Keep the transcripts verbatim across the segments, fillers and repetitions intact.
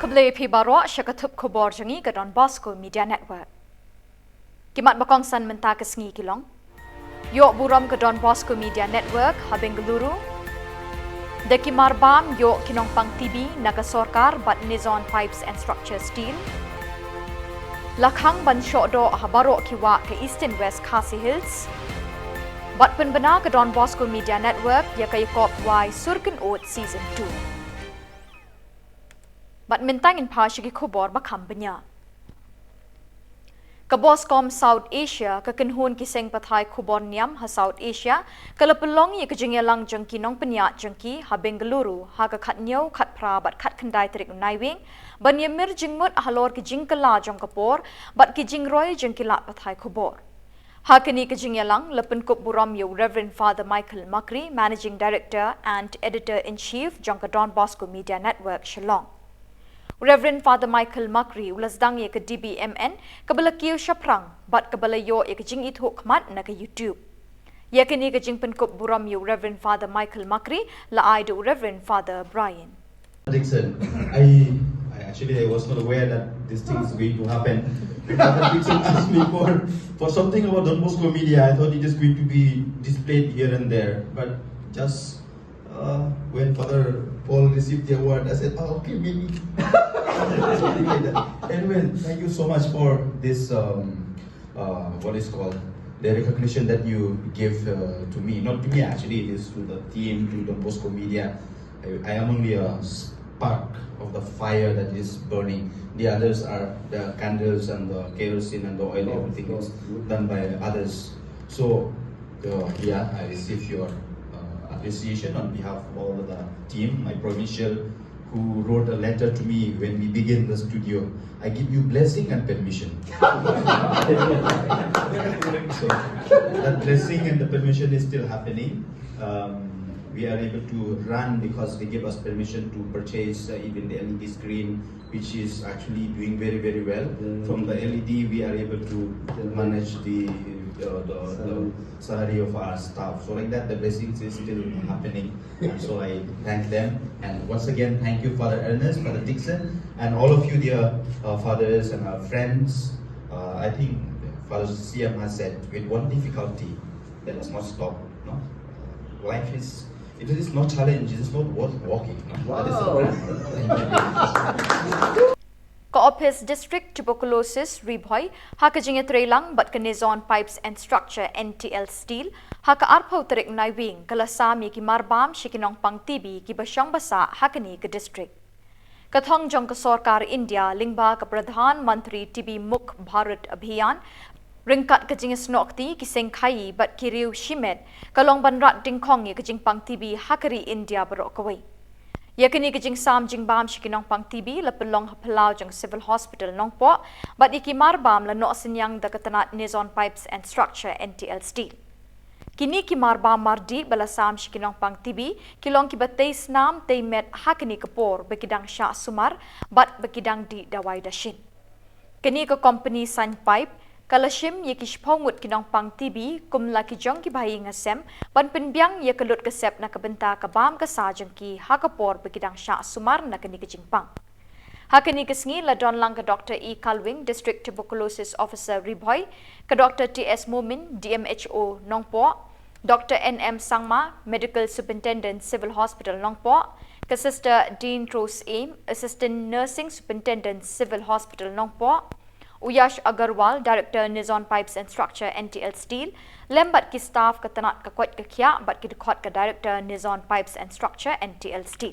Khublei phi baroh sha ka thup khubor jong ngi ka Don Bosco Media Network. Ki mat ba kongsan mynta ka sngi ki long: Ïoh burom ka Don Bosco Media Network ha Bengaluru. Da ki marbam ïoh ki nongpang T B na ka sorkar bad Nizon Pipes and Structure Steel. La khang ban shoh doh ha baroh ki wah ka Eastern West Khasi Hills. Bad pynbna ka Don Bosco Media Network ïa ka ïakop wai Sur Kynnoh Season two. Bad mynta ngin phai sha ki khubor ba kham bniah. Ka Boscom South Asia, ka kynhun ki seng pathai khubor niam ha South Asia, ka la pynlong ïa ka jingïalang jong ki nongpynïaid jong ki ha Bengaluru ha ka khathynñiew, khatphra bad khatkhyndai tarik u Naiwieng, ban ïamir jingmut halor ki jingkylla jong ka por bad ki jingroi jong ki lad pathai khubor. Ha kane ka jingïalang la pynkup burom ïa u Reverend Father Michael Makri, Managing Director and Editor in Chief jong ka Don Bosco Media Network Shillong. U Reverend Father Michael Makri u la sdang ïa ka D B M N kaba la kiew shaphrang bad kaba la ïoh ïa ka jingithuh khmat na ka YouTube. Ïa kane ka jingpynkup burom ïa u Reverend Father Michael Makri la ai da u Reverend Father Brian Dixon. I, I actually, I was not aware that this thing is going to happen. Father Dixon asked me for, for something about Don Bosco Media. I thought it is going to be displayed here and there, but just uh, when Father Paul received the award, I said, "Oh, okay, maybe." Anyway, thank you so much for this, um, uh, what is called, the recognition that you give uh, to me. Not to me, actually, it is to the team, to Don Bosco Media. I, I am only a spark of the fire that is burning. The others are the candles and the kerosene and the oil, everything is done by others. So, uh, yeah, I receive your uh, appreciation on behalf of all the team, my provincial, who wrote a letter to me when we begin the studio. "I give you blessing and permission." So, that blessing and the permission is still happening. Um, we are able to run because they give us permission to purchase uh, even the L E D screen, which is actually doing very, very well. From the L E D, we are able to manage the, uh, the, the salary of our staff. So like that, the blessings is still happening. And so I thank them. And once again, thank you, Father Ernest, Father Dixon, and all of you, dear uh, fathers and our friends. Uh, I think Father C M has said, with one difficulty, let us not stop. No? Life is, it is not challenge, it is not worth walking. No? That is the Ka Office District Tuberculosis Ri Bhoi, ha ka jingïatreilang bad ka Nizon Pipes and Structure N T L Steel, ha ka arphew tarik Naiwieng, ka la sam ïa ki marbam sha ki nongpang T B kiba shong ba sah ha kane ka district. Ka thong jong ka sorkar India lyngba ka Pradhan Mantri T B Mukt Bharat Abhiyan, ryngkat ka jingïasnoh kti ki seng khaïi bad ki riew shimet, ka long ban rat dyngkhong ïa ka jingpang T B ha ka ri India baroh kawei. Ïa kane ka jingsam jingbam sha ki nongpang T B la pynlong ha phyllaw jong ka Civil Hospital Nongpoh, bad ïa ki marbam la noh synñiang da ka tnat Nizon Pipes and Structure N T L Steel. Kine ki marbam mardih ba la sam sha ki nongpang T B ki long kiba tei snam tei met ha kane ka por ba ki dang shah sumar bad ba ki dang dih dawai dashin. Kane ka kompani Saiñ Pipe ka la shim ïa ki shiphew ngut ki nongpang T B kum la ki jong ki bahaïing hasem ban pynbiang ïa ka lut ka sep na ka bynta ka bam ka sah jong ki ha ka por ba ki dang shah sumar na kane ka jingpang. Ha kane ka sngi la don lang ka Doctor E Kalwing, District Tuberculosis Officer Ri Bhoi, ka Doctor T S Momin, D M H O Nongpoh, Doctor N M Sangma, Medical Superintendent Civil Hospital Nongpoh, ka Sister Dean Rose Aim, Assistant Nursing Superintendent Civil Hospital Nongpoh, u Yash Agarwal, Director Nizon Pipes and Structure N T L Steel, lem bad ki staff ka tnat ka koit ka khiah bad ki dkhot ka Director Nizon Pipes and Structure N T L Steel.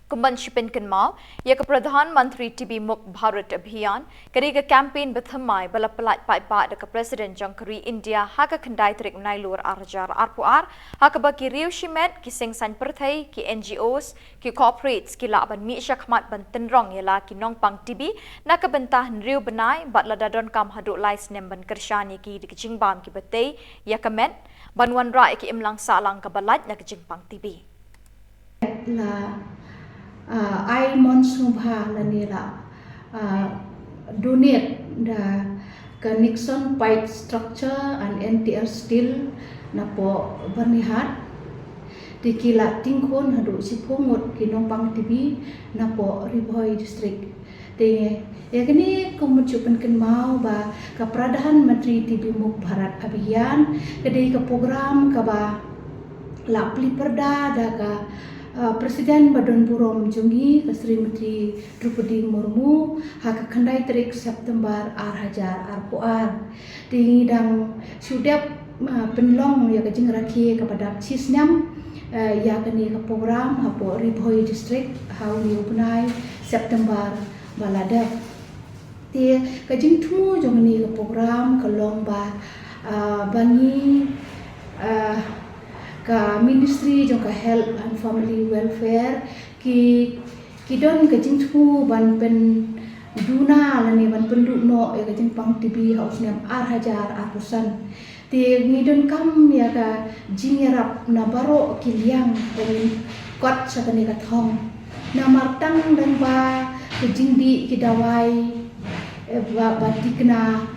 Kum ban shu pynkynmaw, ïa ka Pradhan Mantri T B Mukt Bharat Abhiyan, ka dei ka campaign bathymmai ba la pyllait paidbah da ka President jong ka ri India ha ka khyndai tarik Nailur ar hajar arphew ar, ha kaba ki riew shimet, ki seng saiñ pyrthei, ki N G Os, ki corporates ki lah ban mih shakhmat ban tynrong ïa la ki nongpang T B na ka bynta hynriew bnai bad lada donkam haduh lai snem ban kyrshan ïa ki da ki jingbam kiba tei ïa ka met, ban wanrah ïa ka imlang sahlang kaba lait na ka jingpang T B. La, ah, ai mon sngewbha lane la, ah, donate da ka Nizon Pipe Structure and N T L Steel napoh Byrnihat. Te ki la tyngkhun haduh shiphew ngut ki nongpang T B napoh Ri Bhoi District. Te ïa kane kumno shu pynkynmaw ba ka Pradhan Mantri T B Mukt Bharat Abhiyan ka dei ka program kaba la plie pyrda da ka, uh, President ba don burom jong ngi, ka Srimati Droupadi Murmu, ha ka khyndai tarik September ar hajar arphew ar. Te ngi dang shu dep, uh, pynlong ïa ka jingrakhe kaba dap shi snem, uh, ïa kane ka program hapoh Ri Bhoi District ha une u bnai September ba la dep. Te ka jingthmu jong kane ka program ka long ba, uh, ba ngi, uh, ka Ministry jong ka Health and Family Welfare ki, ki don ka jingthmu ban pynduna lane ban pynduh noh ïa ka jingpang T B ha u snem ar hajar arphew san. Te ngi donkam ïa ka jingïarap na baroh ki liang ba ngin kot sha kane ka thong. Namar tang dang ba ka jingdih ki dawai, eh, ba, ba thikna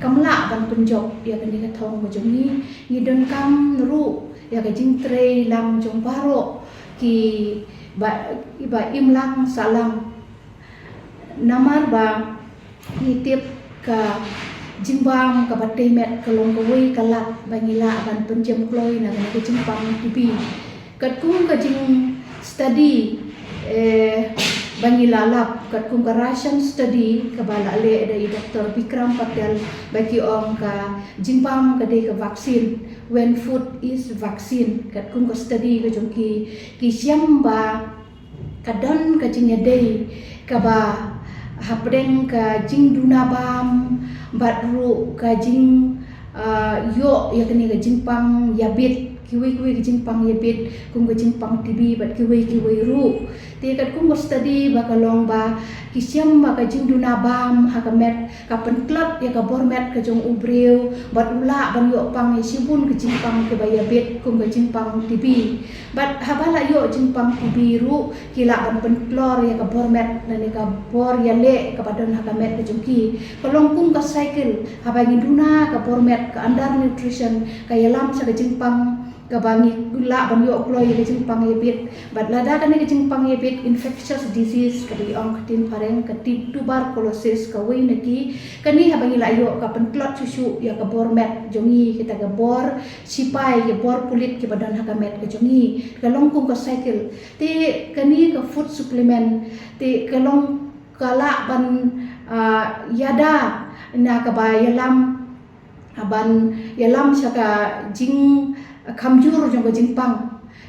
kam lah ban pynjop ïa kane ka thong ka jong ngi. Ngi donkam ruh ïa ka jingtrei lang jong baroh ki ba, ba im lang sah lang. Namar ba ngi tip ka jingbam kaba tei met ka long kawei ka lad ba ngi lah ban pynjem kloi na kane ka jingpang T B. Katkum ka jingstudy, eh, ba ngi la lap, katkum ka Russian study kaba la leh da i Doktor Vikram Patel, ba ki ong ka jingbam ka dei ka vaccine, when food is vaccine. Katkum ka study ka jong ki, ki shem ba ka don ka jingïadei kaba hapdeng ka jingduna bam bad ruh ka jing, ah, ïoh ïa kane ka jingpang ïabit, kiwei kiwei ka jingpang ïabit kum ka jingpang T B bad kiwei kiwei ruh. Te katkum ka study ba ka long ba ki shem ba ka jingduna bam ha ka met ka pyntlot ïa ka bor met ka jong u briew bad u lah ban ïoh pang ïa shibun ka jingpang kiba ïabit kum ka jingpang T B. Bad haba la ïoh jingpang T B ruh ki lah ban pyntlor ïa ka bor met lane ka bor ïaleh kaba don ha ka met ka jong ki. Ka long kum ka cycle, haba ngi duna ka bor met, ka undernutrition ka ïalam sha ka jingpang kaba ngi lah ban ïoh kloi ïa ka jingpang ïabit. Bad lada kane ka jingpang ïabit, infectious disease kaba ngi ong ka ktien phareng, ka ti-, tuberculosis, kawei na ki. Kane haba ngi la ïoh ka pyntlot shuh shuh ïa ka bor met jong ngi, kita ka bor shipai, ïa bor pulit kiba don ha ka met ka jong ngi. Ka long kum ka cycle. Te kane ka food supplement te ka long ka lah ban, ah, ïada na kaba ïalam, ah, ban ïalam sha ka jingkhamjur jong ka jingpang.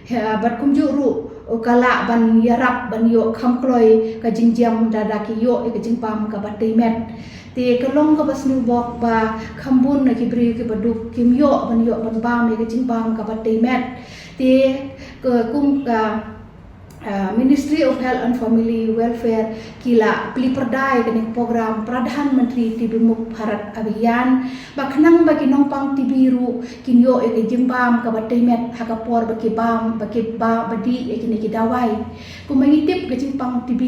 Ha, bad kumjuh ruh ka lah ban ïarap ban ïoh kham kloi ka jingjam da, da ki ïoh ïa ka jingbam kaba tei met. Te ka long kaba sniewbok ba kham bun na ki briew kiba duk kim ïoh ban ïoh ban bam ïa ka jingbam kaba tei met. Te ka kum ka, ah, Ministry of Health and Family Welfare ki la plie pyrda ïa kane ka program Pradhan Mantri T B Mukt Bharat Abhiyan ba khnang ba ki nongpang T B ruh kin ïoh ïa ka jingbam kaba tei met ha ka por ba ki bam, ba ki ba, ba dih ïa kine ki dawai. Kumba ngi tip ka jingpang T B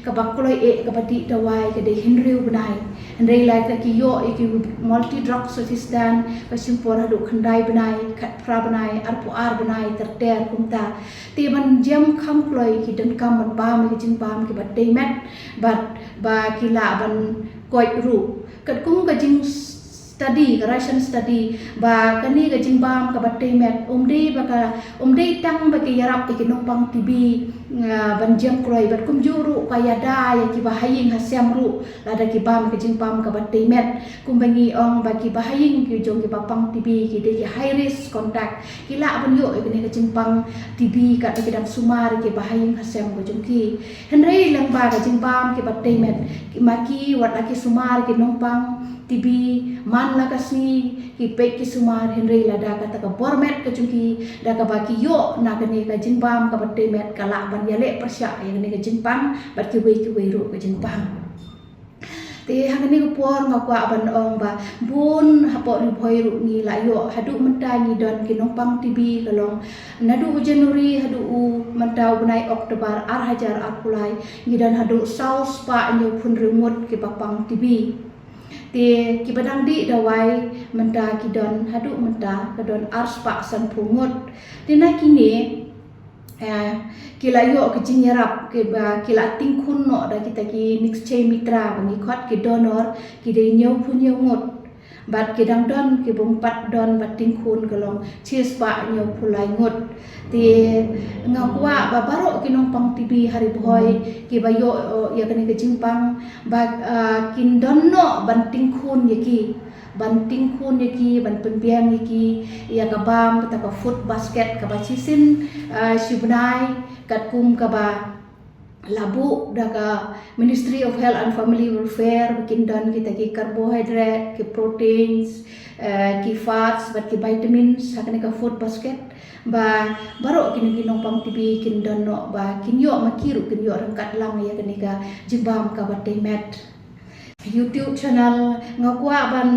kaba kloi eh kaba dih dawai ka dei hynriew bnai. Hynrei lada ki ïoh ïa ki multi drug resistant, ka shim por haduh khyndai bnai, khatphra bnai, arphew ar bnai, ter ter kumta. Te ban jem kham kloi ki donkam ban bam ïa ki jingbam kiba tei met bad ba ki lah ban koit ruh. Katkum ka jingstudy, ka Russian study, ba kane ka jingbam kaba tei met um dei ba ka, um dei tang ba ki ïarap ïa ki nongpang T B, ah, ban jem kloi, bad kumjuh ruh ka ïada ïa kiba ha ïing ha sem ruh lada ki bam ka jingbam kaba tei met. Kumba ngi ong ba kiba ha ïing ki jong kiba pang T B ki dei ki high risk contact, ki lah ban ïoh ïa kane ka jingpang T B katba ki dang sumar ïa kiba ha ïing ha sem ka jong ki. Hynrei lyngba ka jingbam kiba tei met, ki, ma ki wat la ki sumar ïa ki nongpang T B man la ka sngi, ki peit ki sumar, hynrei lada kata ka bor met ka jong ki da kaba ki ïoh na kane ka jingbam kaba tei met ka lah ban ïaleh pyrshah ïa kane ka jingpang bad kiwei kiwei ruh ka jingpang. Te ha kane ka por nga kwah ban ong ba bun hapoh Ri Bhoi ruh ngi la ïoh, haduh mynta ngi don ki nongpang T B ka long naduh u January haduh u mynta u bnai October ar hajar arphew lai, ngi don haduh saw spah hynñiewphew hynriew ngut kiba pang T B. Te kiba dang dih dawai mynta ki don, haduh mynta ka don ar spah sanphew ngut. Te na kine Eh, ki la ïoh ki jingïarap, ki ba, ki la tyngkhun noh da kita ki Nikshay Mitra ba ngi khot ki donor, ki dei hynñiewphew hynñiew ngut. Bad ki dang don ki bym pat don ba tyngkhun ka long shispah hynñiewphew lai ngut. Te nga kwah ba baroh ki nongpang T B ha Ri Bhoi ki ba ïoh, eh, ïa kane ka jingpang ba, ah, kin don noh ban tyngkhun ïa ki. Ban tyngkhun ïa ki, ban pynbiang ïa ki, ïa ka bam, kata ka food basket, kaba shisien, ah, shi bnai, katkum kaba la buh da ka Ministry of Health and Family Welfare, ba kin don kita ki carbohydrate, ki proteins, eh, ki fats, bad ki vitamins, ha kane ka food basket, ba baroh kine ki nongpang T B kin don noh, ba kin ïoh ma ki ruh, kin ïoh ryngkat lang ïa kane ka jingbam kaba tei met. YouTube channel nga kwah ban,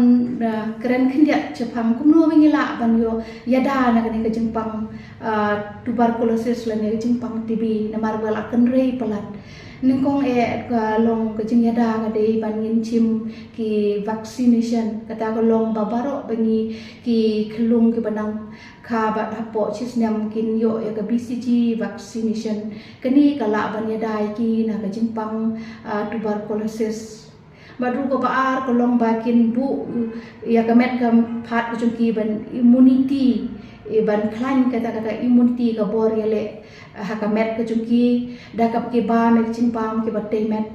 ah, kren khyndiat shaphang kumno ba ngi lah ban ïoh ïada na kane ka jingpang, ah, tuberculosis lane ka jingpang T B namar ba la kynrei palat. Nyngkong eh ka long ka jingïada ka dei ban ngin shim ki vaccination, kata ka long ba baroh ba ngi ki khyllung ki ba nang kha bad hapoh shi snem kin ïoh ïa ka B C G vaccination. Kane ka lah ban ïada ïa ki na ka jingpang, ah, tuberculosis. Bad ruh kaba ar ka long ba kin buh, uh, ïa ka met ka phad ka jong ki ban immunity, eh, ban khlaiñ kata, kata immunity ka bor ïaleh, eh, ha ka met ka jong ki da kaba ki bam ïa ka jingbam kiba tei met.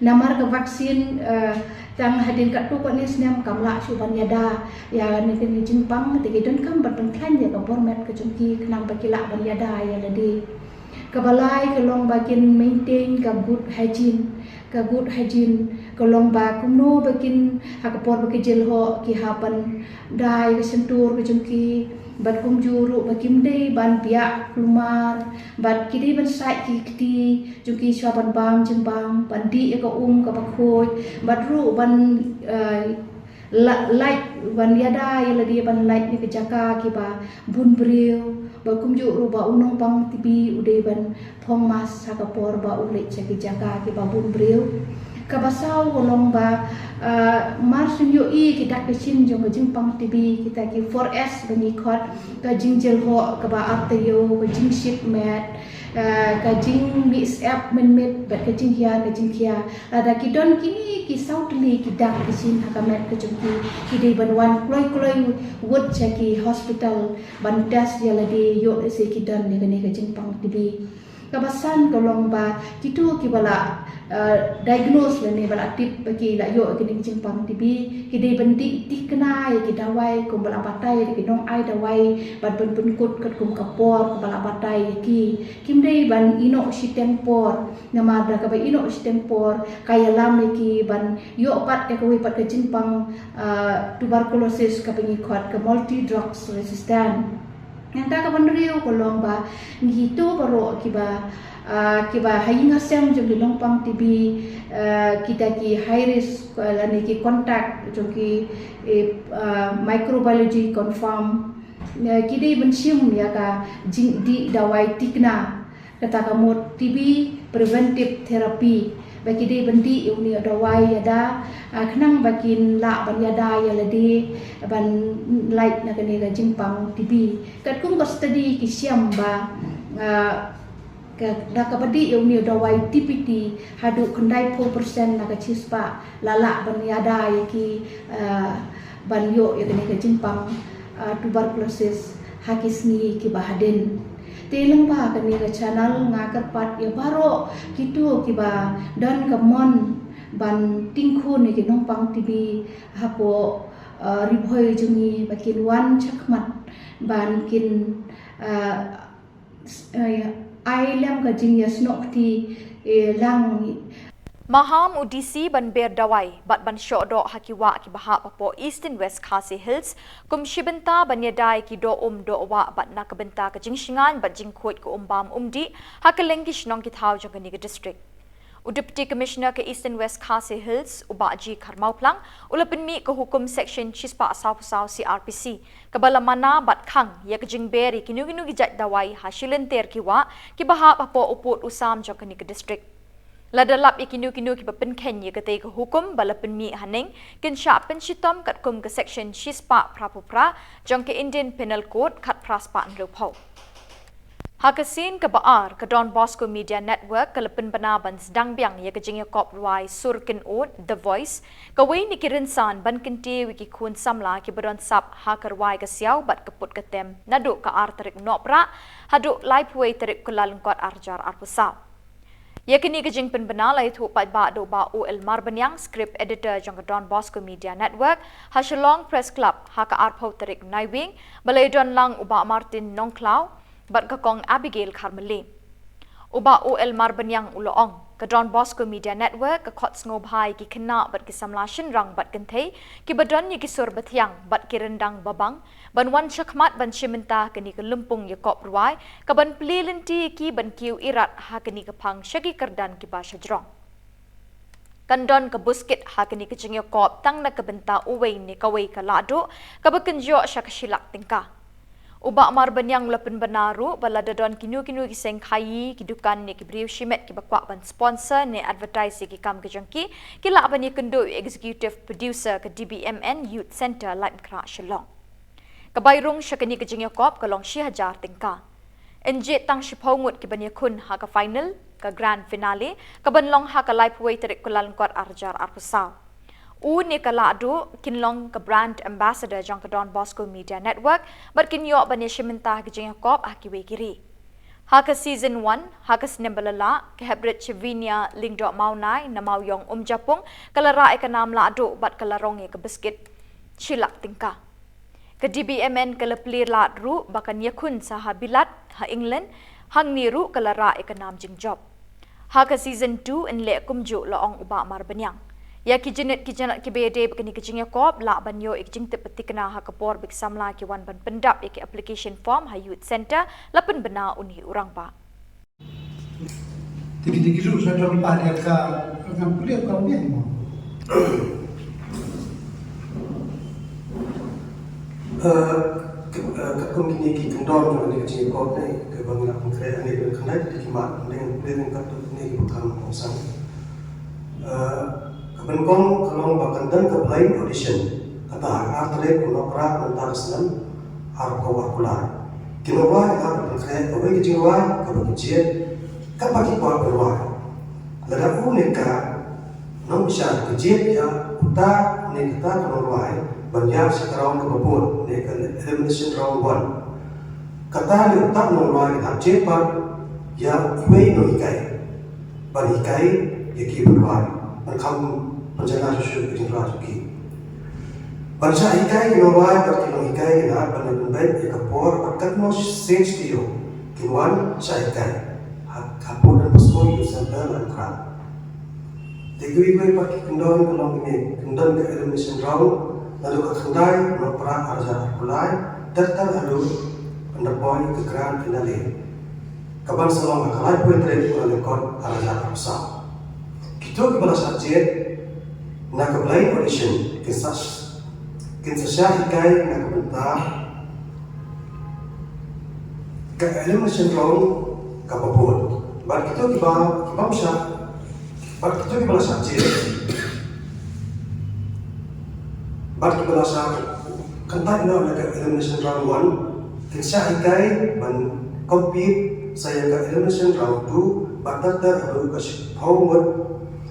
Namar ka vaccine, eh, tang hadien katto katne snem kam lah shuh ban ïada ïa kane ka jingpang, te ki donkam ban pynkhlaiñ ïa ka bor met ka jong ki khnang ba ki lah ban ïada ïa lade. Kaba lai ka long ba kin maintain ka good hygiene. Ka good hygiene ka long ba kumno ba kin ha ka por ba ki jilhoh ki hap ban dai ka shyntur ka jong ki, bad kumjuh ruh ba kim dei ban biah kulmar, bad ki dei ban sait ki kti jong ki shuwa ban bam jingbam, ban dih ïa ka um kaba khuid, bad ruh ban, eh, la-, lait ban ïada ïa lade ban lait na ki jaka kiba bun briew, bad kumjuh ruh ba u nongpang T B u dei ban phong mask ha ka por ba u leit sha ki jaka kiba bun briew. Kaba saw ka long ba, ah, mar shu ïohi ki dak ki shin jong ka jingpang T B, kita ki four S ba ngi khot, ka jingjilhoh kaba ar taïew, ka jingshit met, eh, ka jingmih syep mynmiet, bad ka jinghiar ka jingkhia. Lada ki don kine ki saw tylli ki dak ki shin ha ka met ka jong ki, ki dei ban wan kloi kloi wut sha ki hospital ban test ïa lade ïoh lehse ki don ïa kane ka jingpang T B. Kaba san ka long ba kito kiba la, eh, diagnose lane ba la tip ba ki la ïoh ïa kane ka jingpang T B, ki dei ban dih thikna ïa ki dawai kumba la batai da ki nongai dawai, bad ban pynkut katkum ka por kaba la batai ïa ki. Kim dei ban ïehnoh shiteng por, namar da kaba ïehnoh shiteng por ka ïalam ïa ki ban ïoh pat ïa kawei pat ka jingpang, ah, tuberculosis kaba ngi khot ka multi drugs resistant. Nangta kaba hynriew ka long ba ngi to baroh kiba, ah, kiba ha ïing ha sem jong ki nongpang T B, ah, kita ki high risk, ah, lane ki contact jong ki, eh, ah, microbiology confirm. Eh, ki dei ban shim ïa ka jingdih dawai thikna, kata ka mut T B preventive therapy. Ba ki dei ban dih ïa une u dawai ïada, ah, khnang ba kin lah ban ïada ïa lade ban lait na kane ka jingpang T B. Katkum ka study ki shem ba, ah, ka, da kaba dih ïa une u dawai T P T haduh khyndaiphew percent na ka shispah la lah ban ïada ïa ki, ah, ban ïoh ïa kane ka jingpang, ah, tuberculosis ha ki sngi kiba hadien. Te lyngba kane ka channel nga kyrpad ïa baroh kito kiba don ka mon ban tyngkhun ïa ki nongpang T B hapoh, ah, Ri Bhoi jong ngi ba kin wan shakhmat ban kin, ah, ai lem ka jingïasnoh kti, eh, lang. Maham u D C ban ber dawai bad ban shoh doh ha ki wah kiba hap hapoh Eastern West Khasi Hills kum shi bynta ban ïada ïa ki doh um doh wah bad na ka bynta ka jingshngaiñ bad jingkhuid ka um bam um dih ha kylleng ki shnong ki thaw jong kane ka district. U Deputy Commissioner ka Eastern West Khasi Hills, u Bah G Kharmawphlang, u la pynmih ka hukum Section shispah sawphew saw C R P C, kaba la mana bad khang ïa ka jingber ïa kino kino ki jait dawai ha shilynter ki wah kiba hap hapoh u pud u sam jong kane ka district. Lada lap ïa kino kino kiba pynkheiñ ïa katei ka hukum ba la pynmih haneng, kin shah pynshitom katkum ka Section shispah phraphew phra jong ka Indian Penal Code khatphra spah hynriewphew. Ha ka sien kaba ar, ka Don Bosco Media Network ka la pynbna ban sdang biang ïa ka jingïakop rwai sur kynud The Voice, kawei na ki rynsan ban kyntiew ïa ki khun samla kiba don sap ha ka rwai ka siaw bad ka put ka tem naduh ka ar tarik Nohprah haduh laiphew tarik Kyllalyngkot arhajar arphew saw. Ïa kane ka jingpynbna la ïathuh paidbah da u Bah O L Marbaniang, script editor jong ka Don Bosco Media Network, ha Shillong Press Club ha ka arphew tarik Naiwieng, ba la ïadon lang u Bah Martin Nongkhlaw bad ka Kong Abigail Kharmele. U Bah O L Marbaniang u la ong, ka Don Bosco Media Network ka khot sngewbha ïa ki khynnah bad ki samla shynrang bad kynthei kiba don ïa ki sur bathiang bad ki ryndang babang ban wan shakhmat ban shim bynta ha kane ka lympung ïakop rwai, kaban plie lynti ïa ki ban kiew irat ha kane ka phang sha ki kyrdan kiba shajrong. Kan don ka buskit ha kane ka jingïakop tang na ka bynta uwei ne kawei ka lahduh, kaba kynjoh sha ka shi lak tyngka. U Bah Marbaniang u la pynbna ruh ba lada don kino kino ki seng khaii, ki dukan ne ki briew shimet kiba kwah ban sponsor ne advertise ïa ki kam ka jong ki, ki lah ban ïakynduh ïa u executive producer ka D B M N Youth Centre, Laitumkhrah, Shillong. Ka bai rung sha kane ka jingïakop ka long shi hajar tyngka. Yn jied tang shiphew ngut kiban ïakhun ha ka final, ka grand finale, kaban long ha ka laiphew tarik Kyllalyngkot arhajar arphew saw. U ne ka lahduh kin long ka brand ambassador jong ka Don Bosco Media Network bad kin ïoh ban ïashim bynta ha ka jingïakop ha kiwei ki ri. Ha ka season one, ha ka snem ba la lah, ka Heprit Chevinia Lyngdoh Mawnai na Mawiong Umjapung ka la rah ïa ka nam lahduh bad ka la rong ïa ka buskit shi lak tyngka. Ka D B M N ka la plie lad ruh ba kan ïakhun sa ha Bilat, ha England, hangne ruh ka la rah ïa ka nam jingjop. Ha ka season two yn leh kumjuh, la ong u Bah Marbaniang. Ïa ki jingit ki jingit kiba ïadei bad kane ka jingïakop lah ban ïoh ïa ki jingtip ba thikna ha ka por ba ki samla ki wan ban pyndap ïa ki application form ha Youth Centre, la pynbna u ne u rangbah. Te kine ki ruh sa don pa dia ka, ka pule ka pule mo. Eh, ka, eh, ka kum kine ki kyndon jong kane ka jingïakop ne, kaba ngi la pynkhreh hangne, ban khyndai tylli ki mat, hangne ngan pule ryngkat ïa kine kiba kham kongsan. Eh, Ka ban kong ka long ba kan don ka blind audition, kata ha ka ar tarik u Nohprah mynta ka snem arphew arphew lai. Ki nongrwai ki hap ban pynkhreh kawei ka jingrwai kaba ki jied, kaba ki kwah ban rwai. Lada u ne ka nongbishar ka jied ïa uta ne kata ka nongrwai ban ïaid sha ka round kaba bud ne ka elimination round one, kata ne uta u nongrwai kan hap jied pat ïa uwei u nonghikai ban hikai ïa ki ban rwai, ban kham pynjynjar shuh shuh ka jingrwai jong ki. Ban shah hikai ki nongrwai bad ki nonghikai kin hap ban pynbeit ïa ka por bad katno sien shuh kin wan shah hikai ha, ha Port Don Bosco Youth Centre Laitumkhrah. Te kiwei kiwei pat ki kyndon ka long kine, kyndon ka elimination round naduh ka khyndai Nohprah arhajar arphew lai ter ter haduh hynda poi ka grand finale, kaban sa long ha ka laiphew tarik Kyllalyngkot arhajar arphew saw. Kito kiba la shah jied na ka blind audition kin sa, kin sa shah hikai na ka bynta ka elimination round kaba bud. Bad kito kiba, kibym shah, bad kito kiba la shah jied, bad kiba la shah kyntait noh na ka elimination round one kin shah hikai ban compete sa ïa ka elimination round two, bad ter ter haduh ka shiphew ngut,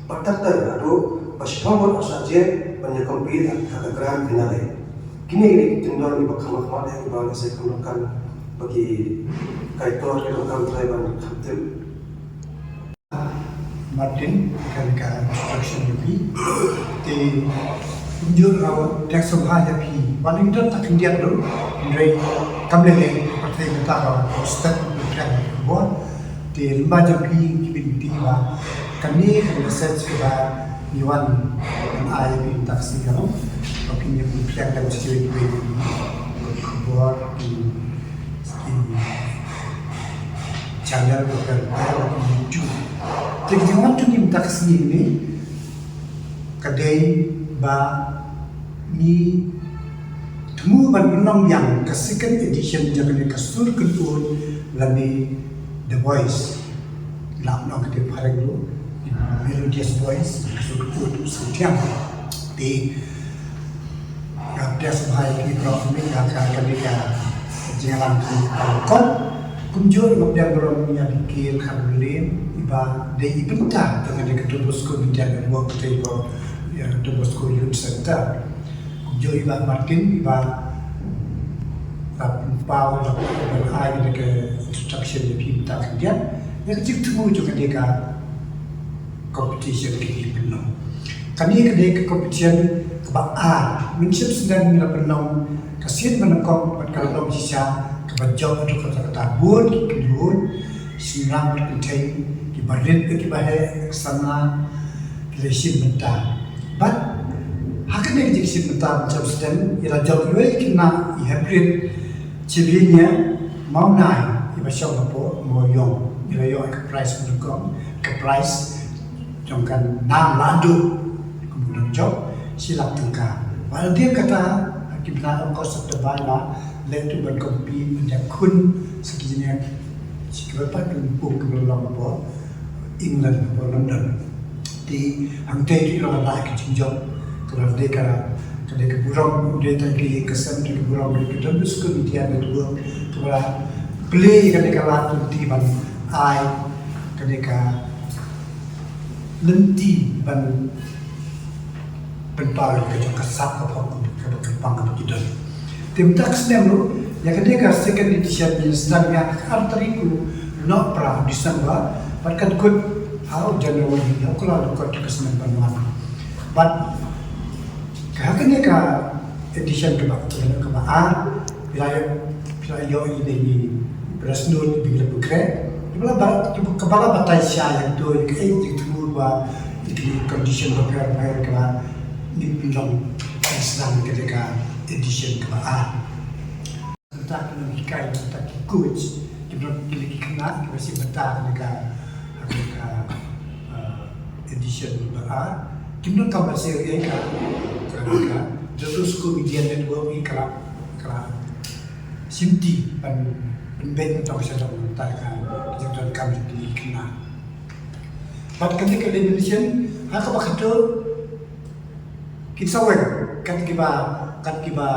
bad ter ter haduh ka shiphew ngut hap shah jied ban ïa compete ha ka grand finale. Kine kine ki kyndon kiba kham khmat ïa kiba ngi sa ïakynduh kan ba ki kaitor ki donkam trai ban kham tip. Martin, kan ka introduction ïa phi. Te kumjuh ruh, dei sngewbha ïa phi. Wellington ta khyndiat ruh, hynrei kam lei lei, pyrthei mynta ruh, step, pyrthei ruh, khubor. Te lyngba jong phi, ki bin ti ba kane ka message kaba ngi wan ban ai ïa phi mynta ka sngi ka long ba phin ïa pynphriang da ka shisha kiwei ki khubor, ki, ki channel, ka pher pher, ki YouTube. Te ka jingwan jong ngi mynta ka sngi ne ka dei ba ngi thmu ban pynlong biang ka second edition jong kane ka sur kynud lane The Voice. Lah ban ong ka dei phareng ruh, Melodious Voice, ka sur kynud u Sngewthiang. Te nga pdiang sngewbha ïa ki briew mynta ka, ka, ka, ka jingïalang ka, ka, ka, Kumjuh i Mapdiang Burom Ïa Bikil Kharlin iba dei i bynta jong kane ka Don Bosco Media Network te ko, ïa, Don Bosco Youth Center. Kumjuh i Bah Martin iba la pynpaw, la pynpaw ai kane ka introduction ïa phi mynta ka ïa ka jingthmu jong kane ka competition ka dei pynlong. Kane ka dei ka competition kaba ar. Mynshwa sdang ngi la pynlong ka sien ba nyngkong bad ka la long shisha kaba jop haduh katta katta, bun ki kynhun shynrang bad kynthei, kiba rit bad kiba heh, samla, ki la shim bynta. Bad ha kane ka jingshim bynta mynshwa sdang ngi la jop iwei i khynnah i haprit Chevinia Mawnai iba shong hapoh Mawïong, i la ïoh ka prize ba nyngkong, ka prize jong ka nam la duh kum ka dang jop shi lak tyngka. Bad hadien kata ha ki bnai August, September la leit ruh ban compete ban ïakhun sa ki jingïakhun, sa kiba pat ki lympung kiba long hapoh England, hapoh London. Te hangtei ruh i la ïoh ka jingjop, kaba dei ka, ka dei ka burom, dei tang ka ïing ka sem, dei ka burom, dei ka Don Bosco Media Network kaba plie kane ka lad lynti ban ai kane ka lynti ban pynpaw ïa ka jong ka sap ka pop kaba kyrpang kaba ki don. Te mynta ka snem ruh ïa kane ka second edition ngi sdang ïa ka ar tarik u Nohprah December bad kan kut ha u January, ha u Kyllalyngkot ka snem ban wan. Bad ka ha kane ka edition kaba, kaba ar, phi la ïoh, phi la ïoh ïa kine ki press note ba ngi la pynkhreh, kaba la ba, kaba la batai shai ïa kato ïa kaei ka jingthmu ba ïa kine ki condition bapher bapher kaba ngin pynlong ban sdang ïa kane ka edition kaba ar. Mynta ki nonghikai, mynta ki coach, ki nong, kine ki khynnah kiba shim bynta ha kane ka, ha kane ka, uh, edition ba ar. Kim donkam ban siew ïa ka, ka, ka Don Bosco Media Network, ïa ka la, ka la shimti ban, ban beit ban tong sha dong mynta ka jingdonkam jong kine ki khynnah. Bad kane ka lamination ha kaba khatduh kin sa weng, kat kiba, kat kiba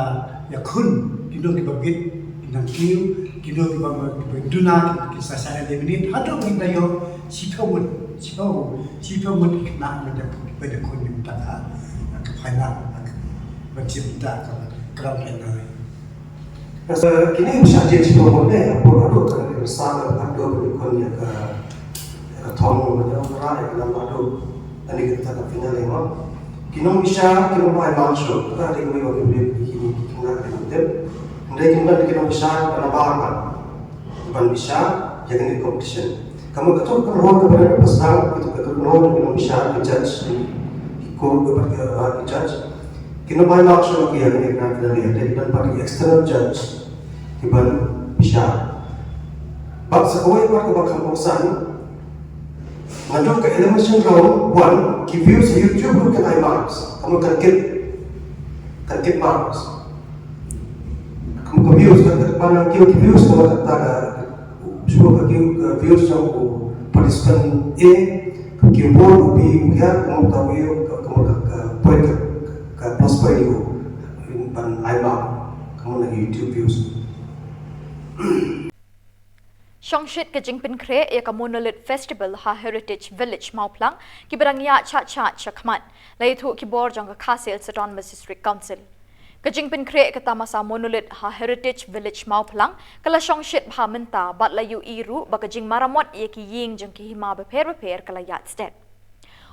ïakhun, kino kiba bit, ki nang kiew, kino kiba, kiba duna, ki sa shah laminate, haduh ba kin da ïoh shiphew ngut, shiphew, shiphew ngut ki khynnah ban ïakhun, ban ïakhun ïa mynta ka, ka final, ban shim mynta ka grand final. Kine ki shah jied shiphew ngut ne, hapoh haduh ka, ka sa, haduh ba ïakhun ïa ka, ïa ka thong, ïa ka thong, ïa ka nam haduh, ani ka, ka final mo. Ki nongbishar, ki nongbishar mark shuh, ka dei kawei ka, ki, ki, ki, ki, ki nongbishar, ka nambar arphew. Ban bishar ïa kane ka competition. Ka mut kato ka role kaba la pynshai, kato ka role kaba la bishar, ki judge, ki court, kaba ki, ah, ki judge. Ki nongbai mark shuh ki ïa kane ka grand finale, te ki don pat ki external judge kiban bishar. Bad sa kawei pat kaba kham kongsan, naduh ka elimination round one, ki views ha YouTube ruh kan ai marks. Ka mut kan kit, kan kit marks. Ka mut ka views, kan kit, ban ki views ka mut kata ka, shuh ka ki, ka views jong u participant A, ki bor u B u hiar, ka mut ka view, ka, ka mut ka, ka point ka, ka plus point u ban ai mark, ka mut na YouTube views. Shongshit ka jingpynkhreh ïa ka Monolith Festival ha Heritage Village Mawphlang, kiba dang ïaid shakhmat shakhmat, la ïathuh ki bor jong ka Khasi Hills Autonomous District Council. Ka jingpynkhreh ka tamasa Monolith ha Heritage Village Mawphlang ka la shongshit bha mynta bad la ïohi ruh ba ka jingmaramot ïa ki ïing jong ki hima bapher bapher ka la ïaid stet.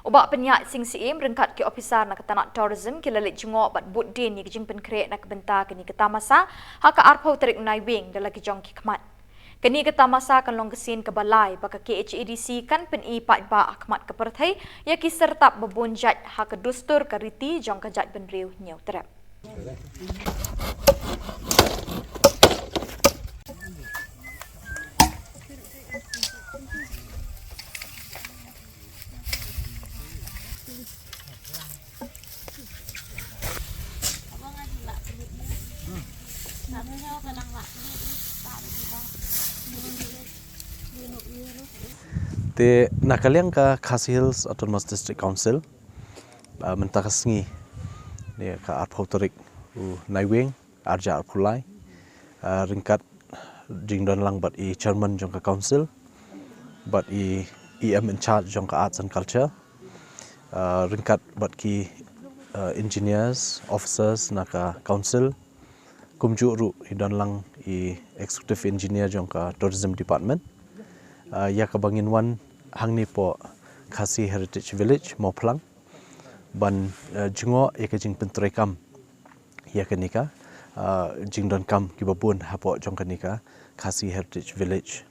U Bah Pynïaid Sing Syiem ryngkat ki ophisar na ka tnat Tourism ki la leit jngoh bad bud dien ïa ka jingpynkhreh na ka bynta kane ka tamasa ha ka arphew tarik Naiwieng da la ki jong ki khmat. Kane ka tamasa kan long ka sien kaba lai ba ka K H A D C kan pyni paidbah ha khmat ka pyrthei ïa ki syrtap ba bun jait ha ka dustur ka riti jong ka jaitbynriew Hynñiewtrep. Te na ka liang ka Khasi Hills Autonomous District Council, ah, mynta ka sngi, ne ka arphew tarik u Naiwieng, arhajar arphew lai, ah, ryngkat jingdon lang bad i chairman jong ka council, bad i E M in charge jong ka arts and culture, uh, ryngkat bad ki uh, engineers, officers na ka council, kumjuh ruh i don lang i executive engineer jong ka tourism department. Uh, ïa kaba ngin wan hangne hapoh Khasi Heritage Village Mawphlang ban uh, jngoh ïa ka jingpyntreikam ïa kane ka uh, jingdonkam kiba bun hapoh jong kane ka Khasi Heritage Village.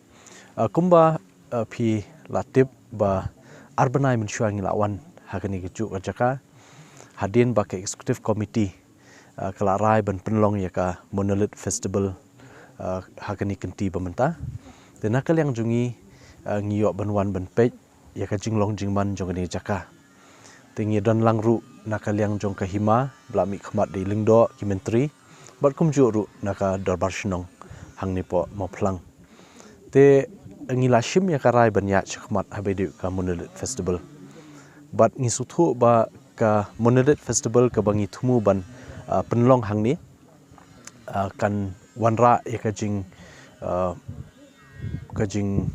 Uh, kumba uh, phi la tip ba ar bnai mynshuwa ngi la wan ha kane kajuh ka jaka hadien ba ka executive committee uh, ka la rai ban pynlong ïa ka Monolith Festival uh, ha kane ka kynti ba mynta. Te na ka liang jong ngi uh, ngi ïoh ban wan ban peit ïa ka jinglong jingman jong kane ka jaka. Te ngi don lang ruh na ka liang jong ka hima ba la mihkhmat da i lyngdoh ki myntri bad kumjuh ruh na ka dorbar shnong hangne hapoh Mawphlang. Te ngi la shim ïa ka rai ban ïaid shakhmat haba ïadei ka Monolith Festival. Bad ngi sngewthuh ba ka Monolith Festival kaba ngi thmu ban uh, pynlong hangne uh, kan wanrah ïa ka jing uh, ka jing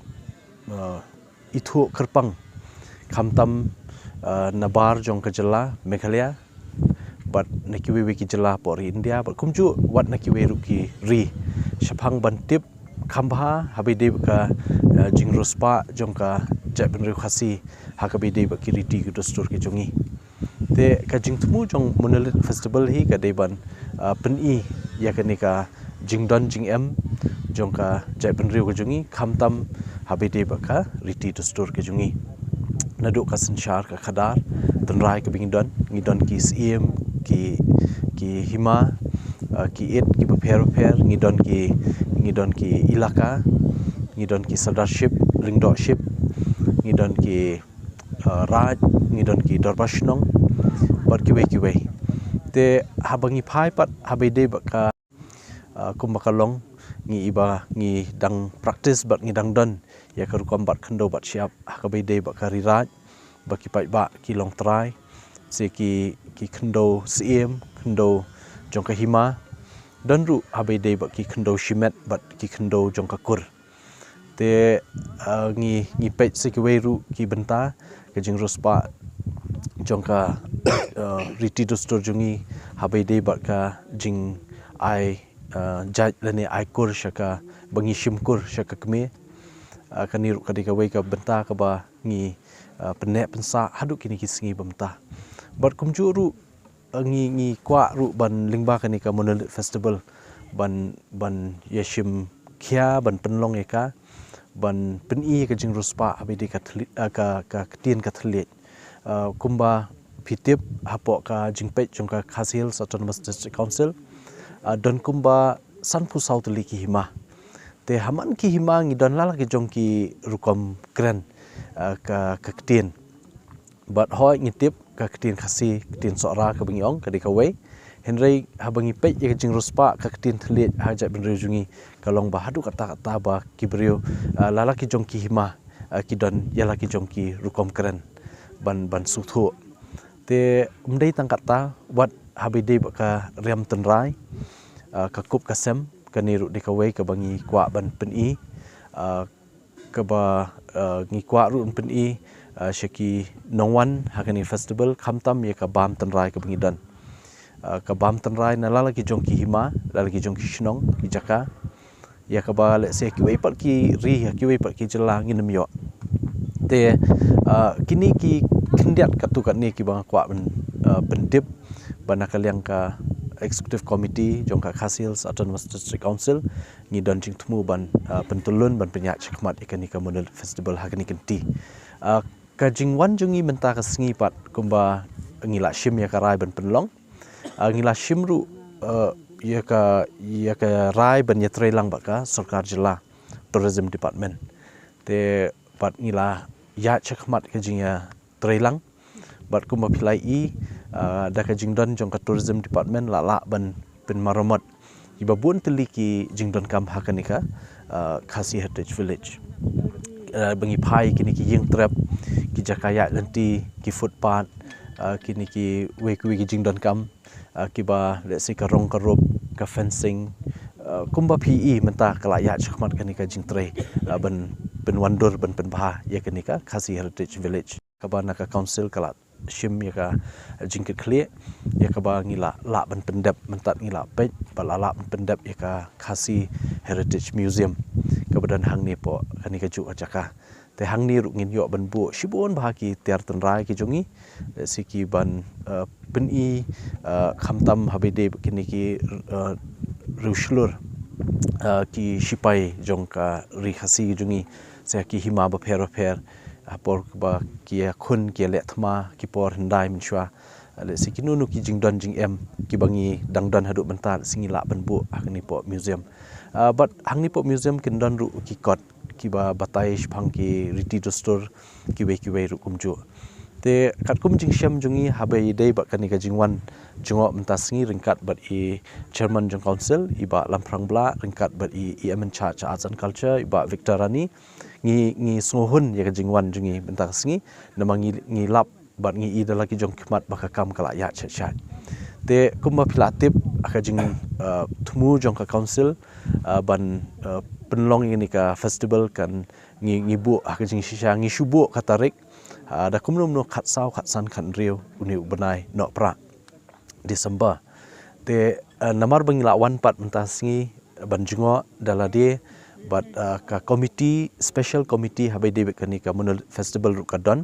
uh, ithuh kyrpang khamtam uh, nabar jong ka jylla Meghalaya bad na kiwei wei ki jylla hapoh ri India bad kumjuh wat na kiwei ruh ki ri shaphang ban tip kham bha haba ïadei ka uh, jingriewspah jong ka jaitbynriew Khasi ha kaba ïadei ki riti ki dustur ki jong ngi. Te ka jingthmu jong Monolith Festival hi ka dei ban uh, pyni ïa kane ka jingdon jingem jong ka jaitbynriew ka jong ngi khamtam haba ïadei ka riti dustur ka jong ngi. Naduh ka synshar ka khadar tynrai kaba ngi don, ngi don ki syiem, ki ki hima uh, ki it kiba pher pher, ngi don ki ngi don ki ilaka, ngi don ki sardarship, lyngdohship, ngi don ki uh, raid, ngi don ki dorbar shnong bad kiwei kiwei. Te haba ngi phai pat haba ïadei ka uh, kumba ka long ngi iba ngi dang practice bad ngi dang don ïa ka rukom bat khyndew bat shyiap ha kaba ïadei ka ri raid ba ki paidbah ki long trai se ki ki khyndew syiem, khyndew jong ka hima, don ruh haba ïadei ki khyndew shimet bad ki khyndew jong ka kur. Te uh, ngi ngi peit sa kiwei ruh ki bynta ka jingriewspah jong ka uh, riti dustur jong ngi haba ïadei bad ka jingai uh, jait lane ai kur sha ka ba ngi shim kur sha ka kmie. Uh, kane ruh ka dei kawei ka bynta kaba ngi uh, pynneh pynsah haduh kine ki sngi ba mynta. Bad kumjuh ruh ngi ngi kwah ruh ban lyngba kane ka Monolith Festival ban ban ïashim khia ban pynlong ïa ka ban pyni ka jingriewspah haba ïadei ka thylliej, uh, ka ka ktien ka thylliej. Uh, kumba phi tip hapoh ka jingpeit jong ka Khasi Hills Autonomous District Council uh, don kumba sanphew saw tylli ki hima. Te ha man ki hima ngi don la la ki jong ki rukom kren uh, ka ka ktien. Bad hooid ngi tip ka ktien Khasi, ktien Sohra kaba ngi ong ka dei kawei. Hynrei haba ngi peit ïa ka jingriewspah ka ktien thylliej ha jaitbynriew jong ngi ka long ba haduh katta katta ba ki briew uh, la la ki jong ki hima uh, ki don ïa la ki jong ki rukom kren ban ban sngewthuh. Te ym dei tang katta wat haba ïadei ka riam tynrai uh, ka kup ka sem kane ruh dei kawei kaba ngi kwah ban pyni uh, kaba uh, ngi kwah ruh ban pyni uh, sha ki nongwan ha kane festival khamtam ïa ka bam tynrai kaba ngi don. Uh, ka bam tynrai na la la ki jong ki hima, la la ki jong ki shnong, ki jaka. Ïa kaba lehse kiwei pat ki ri, ïa kiwei pat ki jylla ngin ym ïoh. Te uh, kine ki khyndiat katto katne kiba nga kwah ban uh, pyntip ba na ka liang ka Executive Committee jong ka Khasi Hills Autonomous District Council ngi don jingthmu ban uh, pyntyllun ban pynïaid shakhmat ïa kane ka Monolith Festival ha kane ka kynti. Uh, ka jingwan jong ngi mynta ka sngi pat kumba ngi la shim ïa ka rai ban pynlong. Uh, ngi la shim ruh uh, ïa ka ïa ka rai ban ïatreilang bad ka sorkar jylla Tourism Department. Te pat ngi la ïaid shakhmat ka jingïa treilang. Bad kumba phi la i uh, da ka jingdon jong ka Tourism Department la lah ban pynmaramot ïa ba bun tylli ki jingdonkam ha kane ka uh, Khasi Heritage Village. Uh, ba ngi phai kine ki ïing trep, ki jaka ïaid lynti, ki footpath, uh, kine kiwei kiwei ki jingdonkam uh, kiba lehse ka rong ka rup, ka fencing, Uh, kumba phi i mynta ka la ïaid shakhmat kane ka jingtrei, uh, ban pynwandur ban pynbha ïa kane ka Khasi Heritage Village, kaba na ka council ka la shim ïa ka jingkitkhlieh, ïa kaba ngi la lah ban pyndep, mynta ngi la peit ba la lah ban pyndep ïa ka Khasi Heritage Museum kaba don hangne hapoh kane ka juh ka jaka. Te hangne ruh ngin ïoh ban buh shibun bha ki tiar tynrai ki jong ngi, eh, lehse ki ban, eh, pyni, eh, khamtam haba ïadei bad kine ki, eh, riewshlur, eh, ki shipai jong ka ri Khasi ki jong ngi, lehse ki hima bapher bapher, ha por ba ki ïakhun ki ïaleh thma, ki por hyndai mynshuwa, eh, lehse kino kino ki jingdon jingem kiba ngi dang don haduh mynta, lehse ngi lah ban buh hangne hapoh museum. Eh, bad hangne hapoh museum kin don ruh ki kot kiba batai shaphang ki riti dustur kiwei kiwei ruh kumjuh. Te katkum jingshem jong ngi haba ïadei bad kane ka jingwan jngoh mynta sngi ryngkat bad i chairman jong council, i Bah Lamphrang Blah, ryngkat bad i, i EM in charge Arts and Culture, i Bah Victor Rani, ngi, ngi sngewhun ïa ka jingwan jong ngi mynta sngi, namar ngi, ngi lap bad ngi i da la ki jong ki khmat ba ka kam ka la ïaid shai shai. Te kumba phi la tip, ha ka jing, uh, thmu jong ka council, uh, ban, uh, pynlong ïa kane ka festival kan ngi, ngi buh ha ka jingshisha, ngi shu buh ka tarik, uh, da kumno kumno khatsaw, khatsan, khathynriew une u bnai Nohprah, December. Te, uh, namar ba ngi la wan pat mynta sngi ban jngoh da lade bad, uh, ka committee, special committee haba ïadei bad kane ka Monolith Festival ruh ka don.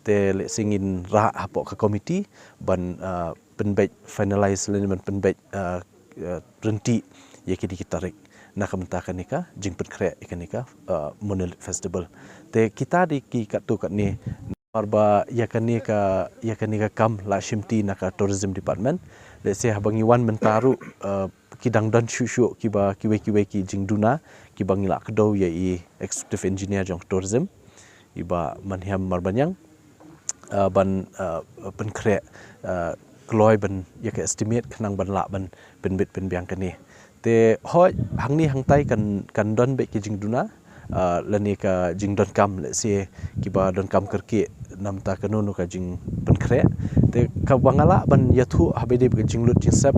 Te lehse ngin rah hapoh ka committee ban, uh, pynbeit finalize lane ban pynbeit, uh, uh, ryntih ïa kine ki tarik na ka bynta kane ka jingpynkhreh ïa kane ka, uh, Monolith Festival. Te kita dei ki katto katne, namar ba ïa kane ka, ïa kane ka kam la shimti na ka tourism department. Lehse haba ngi wan mynta ruh, uh, ki dang don shuh shuh kiba kiwei kiwei ki jingduna kiba ngi la kdew ïa i executive engineer jong tourism, i Bah Manhiam Marbaniang, uh, ban, uh, pynkhreh, uh, kloi ban ïa ka estimate khnang ban lah ban pynbit pynbiang kane. Te hooid hangne hangtai kan, kan don beit ki jingduna, uh, lane ka jingdonkam, lehse kiba donkam kyrkieh namar kano kano ka jingpynkhreh. Te kaba nga lah ban ïathuh haba ïadei bad ka jinglut jingsep,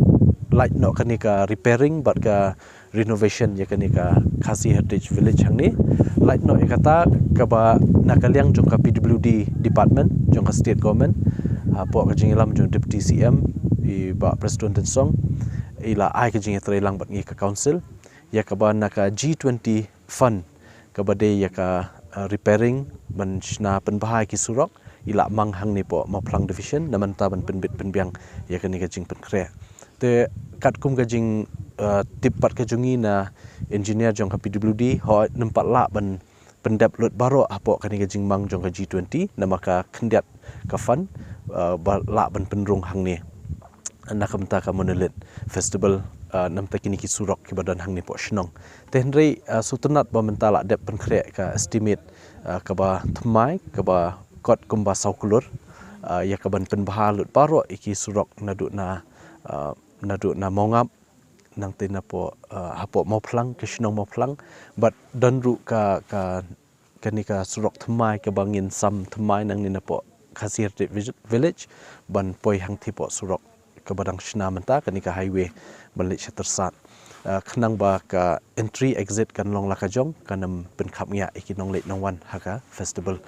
lait noh kane ka repairing bad ka renovation ïa kane ka Khasi Heritage Village hangne. Lait noh ïa kata kaba na ka liang jong ka P W D department jong ka state government, hapoh ka jingïalam jong Deputy C M, i Bah Prestone Tynsong, i la ai ka jingïatreilang bad ngi ka council ïa kaba na ka G twenty fund kaba dei ïa ka, uh, repairing ban shna pynbha ïa ki surok, i la mang hangne hapoh Mawphlang division namar ban pynbit pynbiang ïa kane ka jingpynkhreh. Te katkum ka jing, uh, tip pat ka jong ngi na engineer jong ka P W D, hooid ym pat lah ban pyndep lut baroh hapoh kane ka jingmang jong ka G twenty namar ka khyndiat ka fund, uh, ba lah ban pynrung hangne na ka bynta ka Monolith Festival, uh, namar kine ki surok kiba don hangne hapoh shnong. Te hynrei, uh, sngewtynnad ba mynta la dep pynkhreh ka estimate, uh, kaba thymmai, kaba kot kumba saw klur, uh, ïa kaban pynbha lut baroh ïa ki surok naduh na, uh, naduh na Mawngap nangta napoh, uh, hapoh Mawphlang, ka shnong Mawphlang, bad don ruh ka, ka, kane ka surok thymmai kaba ngin sam thymmai nangne napoh Khasi Heritage Village ban poi hangtei hapoh surok kaba dang shna mynta, kane ka highway ban leit sha Tyrsad. Uh, khnang ba ka entry exit kan long la ka jong, kan ym pynkhapngiah ïa ki nongleit nongwan ha ka festival.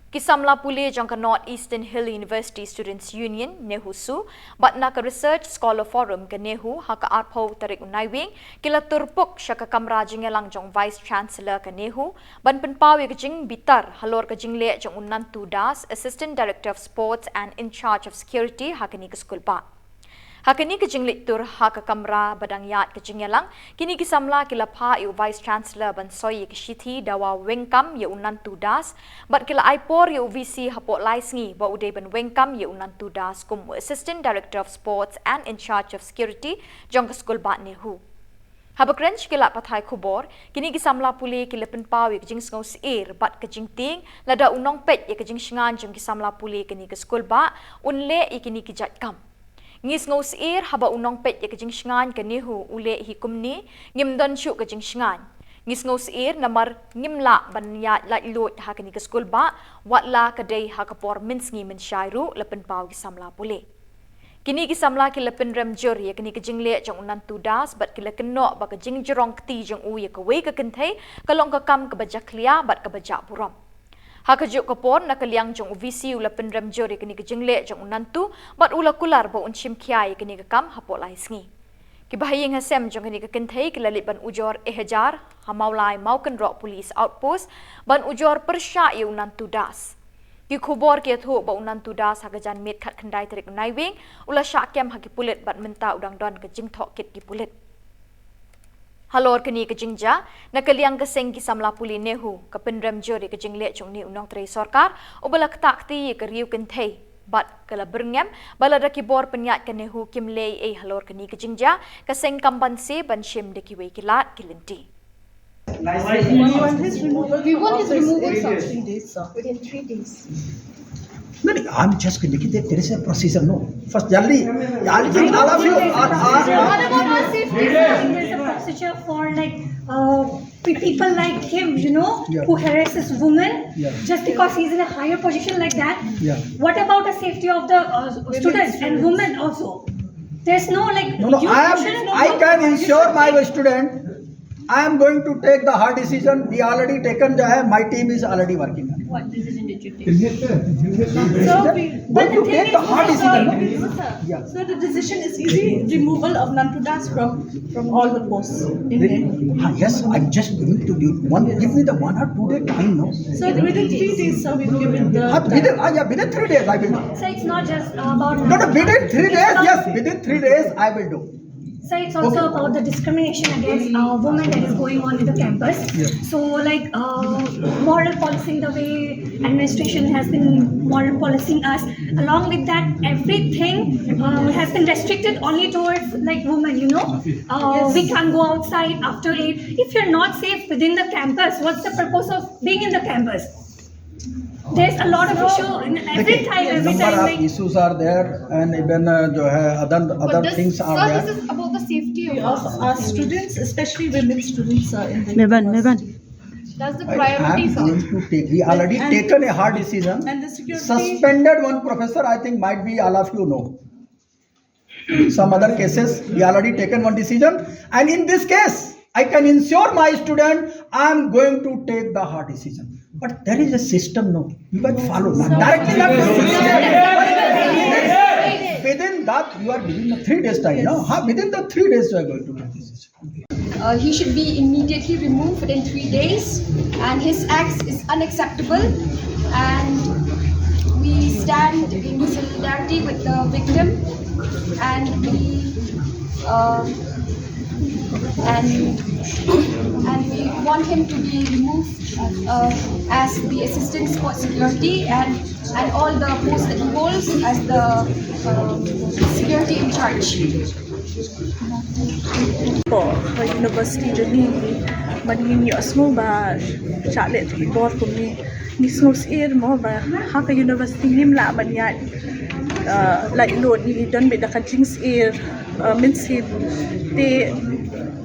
Ki samla pule jong ka North Eastern Hill University Students Union, NEHUSU, bad na ka Research Scholar Forum ka NEHU ha ka arphew tarik u Naiwieng ki la tur puk sha ka kamra jingïalang jong Vice Chancellor ka NEHU ban pynpaw ïa ka jingbitar halor ka jingleh jong u Nantu Das, Assistant Director of Sports and in charge of Security ha kane ka skulbah. Ha kane ka jingleit tur ha ka kamra ba dang ïaid ka jingïalang, kine ki samla ki la phah ïa u Vice Chancellor ban soi ïa ka shithi dawa weng kam ïa u Nantu Das, bad ki la ai por ïa u VC hapoh lai sngi ba u dei ban weng kam ïa u Nantu Das kum u Assistant Director of Sports and in charge of Security jong ka skulbah NEHU. Haba kren sha ki lad pathai khubor, kine ki samla pule ki la pynpaw ïa ka jingsngewsyier bad ka jingtieng lada u nongpeit ïa ka jingshngaiñ jong ki samla pule kane ka skulbah un leh ïa kine ki jait kam. Ngi sngewsyier haba u nongpeit ïa ka jingshngaiñ ka NEHU u leh hi kumne, ngim don shuh ka jingshngaiñ. Ngi sngewsyier namar ngim lah ban ïaid laitluid ha kane ka skulbah, wat la ka dei ha ka por mynsngi mynshai ruh, la pynpaw ki samla pule. Kine ki samla ki la pynrem jur ïa kane ka jingleh jong u Nantu Das bad ki la kynnoh ba ka jingjrong kti jong u ïa kawei ka kynthei ka long ka kam kaba jakhlia bad kaba jah burom. Ha kajuh ka por, na ka liang jong u VC u la pynrem jur ïa kane ka jingleh jong u Nantu bad u la kular ba un shim khia ïa kane ka kam hapoh lai sngi. Ki bahaïing hasem jong kane ka kynthei ki la leit ban ujor eh hajar ha Mawlai Mawkynroh Police Outpost ban ujor pyrshah ïa u Nantu Das. Ki khubor ki ïathuh ba u Nantu Das ha ka janmiet khatkhyndai tarik u Naiwieng u la shah kem ha ki pulit bad mynta u dang don ka jingtohkit ki pulit. Halor kane ka jingjia, na ka liang ka seng ki samla pule NEHU ka pynrem jur ïa ka jingleh jong une u nongtrei sorkar uba la ktah kti ïa ka riew kynthei bad ka la byrngem ba lada ki bor pynïaid ka NEHU kim leh ei halor kane ka jingjia, ka seng kam banse ban shim da kiwei ki lad ki lynti. We want his removal. We want his removal, sir. Within three days. No, no, I'm just going to get there is a procedure, no. First, jaldi, jaldi, all of you are, are, are What about our safety, sir? There's a procedure for, like, uh, pe- people like him, you know, Yeah. who harasses women Yeah. just because he's in a higher position like that. Yeah. What about the safety of the uh, students and women also? There's no, like, No, no, you, I you am, shouldn't go I for can it. ensure my student. I am going to take the hard decision. We already taken जो है, my team is already working on it. What decision did you take? So we going to take the hard decision, no? Yeah. So the decision is easy, removal of Nantu Das from, from all the posts in there. Ah, yes, I'm just going to give one. Give me the one or two day time, no? So within three days, sir, we've given the. Ah, within, ah, yeah, within three days I will do. So it's not just about. No, no, within three days, yes, within three days I will do. So it's also about the discrimination against uh, women that is going on in the campus. So like uh, moral policing, the way administration has been moral policing us. Along with that, everything uh, has been restricted only towards like women. You know, uh, we can't go outside after eight. If you're not safe within the campus, what's the purpose of being in the campus? There's a lot of issue in every time, every Number time. of Like, issues are there, and even uh, जो है, other other This, things sir, are this there. Is about the safety of Of our students, especially women students, are in the Meban, university. Meban. That's the I priority, am sir. Going to take. We already And- taken a hard decision. And the security. Suspended one professor. I think might be all of you know. Some other cases, we already taken one decision. And in this case, I can ensure my student, I am going to take the hard decision. But there is a system, no? You can follow. Not directly not within that, you are within the three days time, no? Huh? Within the three days, you are going to take decision. Uh, he should be immediately removed in three days, and his acts is unacceptable. And we stand in solidarity with the victim, and we uh, and and we want him to be removed uh, as the assistant sport security and and all the posts that he holds as the um, security in charge. Ko ha university jong ngi, man ngin ïoh sngew ba shah leh ki bor kum ni, ngi sngew sir mo ba ha ka university ngim lah ban ïaid, uh, like, lut, ngi don beit da ka jingsir, uh, mynsiem, te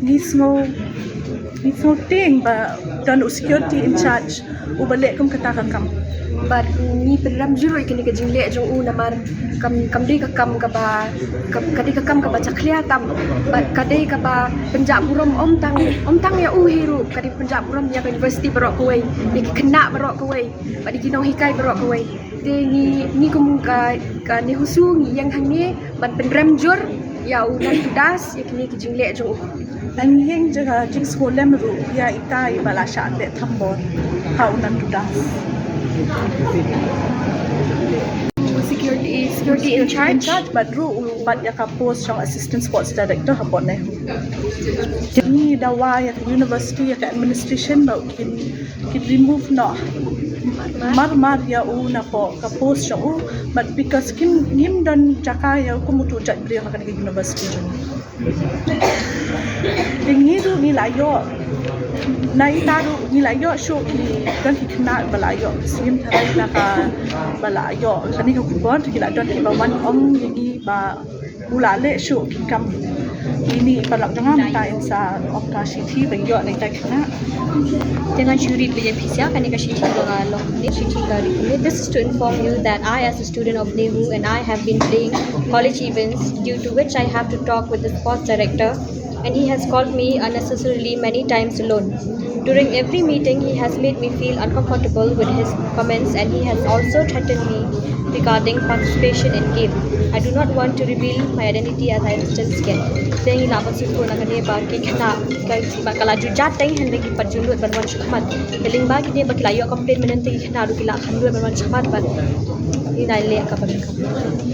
ngi sngew ngi sngew tieng ba don u security in charge uba leh kum kata ka kam. Bad ngi pynrem jur ïa kane ka jingleh jong u namar kam kam dei ka kam kaba kam ka dei ka kam kaba jakhlia tam bad ka dei kaba pynjah burom ym tang ym tang ïa u hi ruh ka dei pynjah burom ïa ka university baroh kawei ïa ki khynnah baroh kawei bad ïa ki nonghikai baroh kawei. Te ngi ngi kum ka ka NEHUSU ngi ïeng hangne ban pynrem jur ïa u Nantu Das ïa kine ki jingleh jong u. Ngi ïeng jaka jingsngewlem ruh ïa ita iba la shah leh thombor ha u Nantu Das. Security, security in charge. Bad ruh u bat ïa ka post jong assistant sports director hapoh NEHU. Ngi dawa ïa ka university ïa ka administration ba u kin kin remove noh marmar ïa u napoh ka post jong u, but because kim ngim don jaka ïa u kum utu u jait briew ha kane ka university jong ngi. Te ngi ruh ngi la ïoh, na ita ruh ngi la ïoh shuh ki don ki khynnah ba la ïoh sngim tharai na ka ba la ïoh kane ka khubor, ki la don kiba wan ong ïa ngi ba U la leh shuh ki kam. Ini i paralok jong nga mynta in sa ong ka shithi ba ïoh na ita khynnah. Te ngan shu read beit ïa phi sha kane ka shithi ba nga long ne shithi ka read ne. This is to inform you that I, as a student of NEHU, and I have been playing college events, due to which I have to talk with the sports director, and he has called me unnecessarily many times alone. During every meeting, he has made me feel uncomfortable with his comments, and he has also threatened me regarding participation in game. I do not want to reveal my identity as I am still scared. Te ngi lah ban sngewthuh na kane ba ki khynnah ka, ba ka la ju jia teng hynrei ki pat ju nud ban wan shakhmat. Te lyngba kine ba ki la ïoh complain mynhynnin te ki khynnah ruh ki la khlem nud ban wan shakhmat bad ngi nai leh ka ba.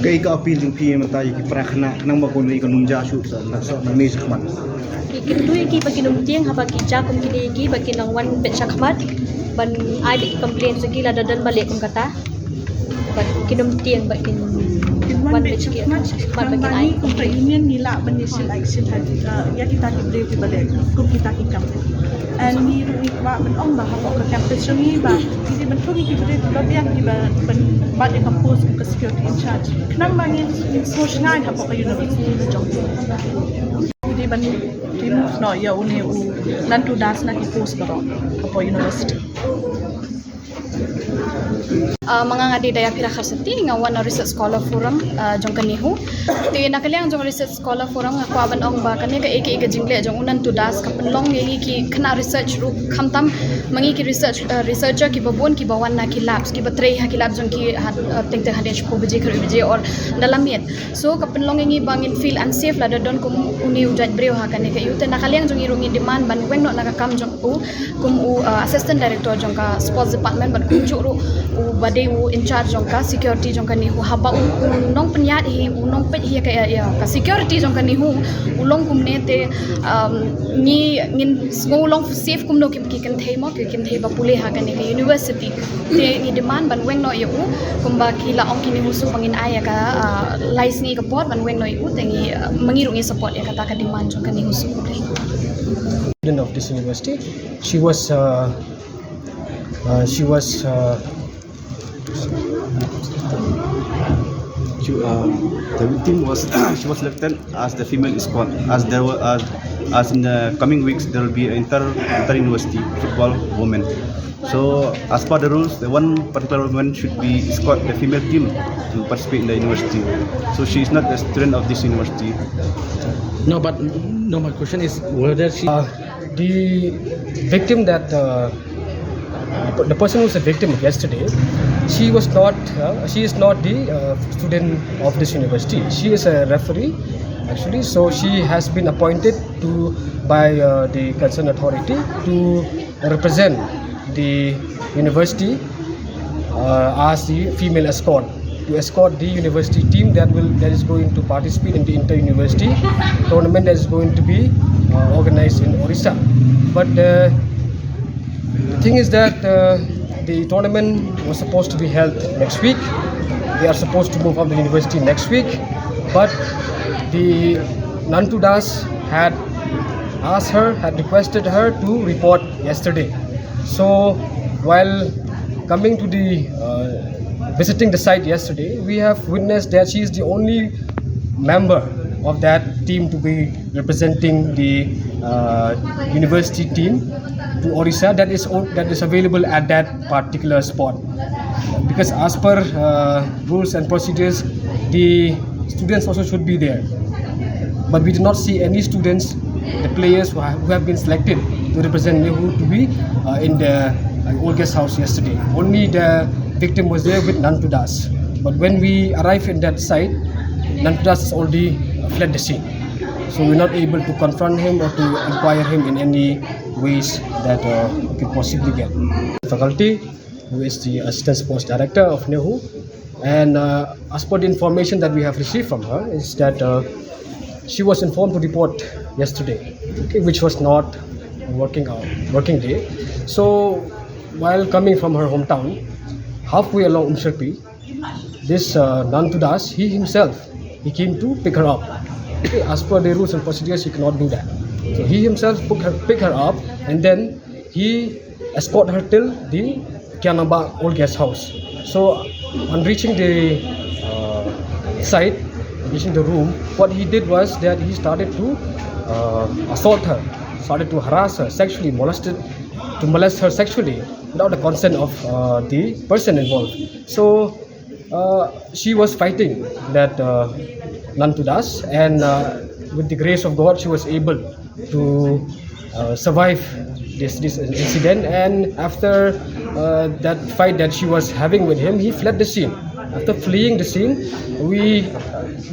Kaei ka appeal jong phi mynta ïa ki para khynnah khnang ba kin ïa ka nongjia shuh sa na sa na me shakhmat? Ki kyntu ïa ki ba kin ym tieng haba ki jia kum kine ïa ki ba kin nang wan beit shakhmat ban ai beit ki complain sa ki lada don ba leh kum kata. Ba kin ym tieng ba kin wan beit shakhmat, shakhmat ba kin ai. Kum ka union ngi lah ban ïa selection ha ïa kita ki briew ki ba leh kum kita ki kam. And ngi ruh ngi kwah ban ong ba hapoh ka campus jong ngi ba ngi dei ban thung ïa ki briew ki ba biang ki ba ban bat ïa ka post ka security in charge. Khnang ba ngin sngewsih hapoh ka university jong ngi. Ngi dei ban remove noh ïa une u Nantu Das na ki post baroh hapoh university. Uh, ma nga nga dei Dayapira Kharsati, nga wan na Research Scholar Forum, uh, jong ka NEHU. Te na ka liang jong Research Scholar Forum nga kwah ban ong ba kane kaei kaei ka jingleh jong u Nantu Das ka pynlong ïa ngi ki khynnah research ruh khamtam ma ngi ki research, uh, researcher ki ba bun ki ba wan na ki labs ki ba trei ha ki lab jong ki ha, uh, teng teng hadien shiphew baje khatwei baje or da la miet. So ka pynlong ïa ngi ba ngin feel unsafe lada don kum une u jait briew ha kane ka ïew. Te na ka liang jong ngi ruh ngin demand ban weng noh na ka kam jong u kum u, uh, assistant director jong ka sports department bad kumjuh ruh u ba dei u in charge jong ka security jong ka NEHU haba u, u nongpynïaid hi u nongpeit hi ka, ïa ka security jong ka NEHU u long kumne te, um, ngi ngin sngew long safe kumno ki, ki kynthei mo ki kynthei ba pule ha kane ka university. Te ngi demand ban weng noh ïa u kumba ki la ong ki NEHUSU ba ngin ai ïa ka, uh, lai sngi ka por ban weng noh ïa u te ngi, uh, ma ngi ruh ngi support ïa kata ka demand jong ka NEHUSU. Student of this university. She was, uh, uh, she was, uh, she, uh, the victim was, she was selected as the female escort, as there were, as, as in the coming weeks there will be inter inter university football women. So as per the rules, the one particular woman should be escort the female team to participate in the university. So she is not a student of this university. No, but no, my question is whether she. Uh, the victim that uh, the person who's a victim of yesterday, she was not. Uh, she is not the uh, student of this university. She is a referee, actually. So she has been appointed to by uh, the concerned authority to represent the university uh, as the female escort to escort the university team that will that is going to participate in the inter-university tournament that is going to be uh, organized in Orissa. But uh, the thing is that uh, the tournament was supposed to be held next week. They are supposed to move from the university next week, but the Nantu Das had asked her, had requested her to report yesterday. So while coming to the uh, visiting the site yesterday, we have witnessed that she is the only member of that team to be representing the uh, university team to Orissa that is o- that is available at that particular spot. Because as per uh, rules and procedures, the students also should be there. But we did not see any students, the players who have, who have been selected to represent NEHU to be uh, in the uh, old guest house yesterday. Only the victim was there with Nantu Das. But when we arrived in that site, Nantu Das has already uh, fled the scene. So we're not able to confront him or to inquire him in any ways that uh, we could possibly get. Faculty, who is the assistant sports director of NEHU, and uh, as per the information that we have received from her, is that uh, she was informed to report yesterday, okay, which was not a working hour, working day. So while coming from her hometown, halfway along Umsherpi, this uh, Nantu Das, he himself, he came to pick her up. Okay, as per the rules and procedures, he cannot do that. So he himself pick her, pick her up, and then he escort her till the Kianaba old guest house. So on reaching the uh, site, Reaching the room, what he did was that he started to uh, assault her, started to harass her sexually, molested, to molest her sexually without the consent of uh, the person involved. So uh, she was fighting that uh, Nantudas, and uh, with the grace of God, she was able to uh, survive this, this incident. And after uh, that fight that she was having with him, he fled the scene. After fleeing the scene, we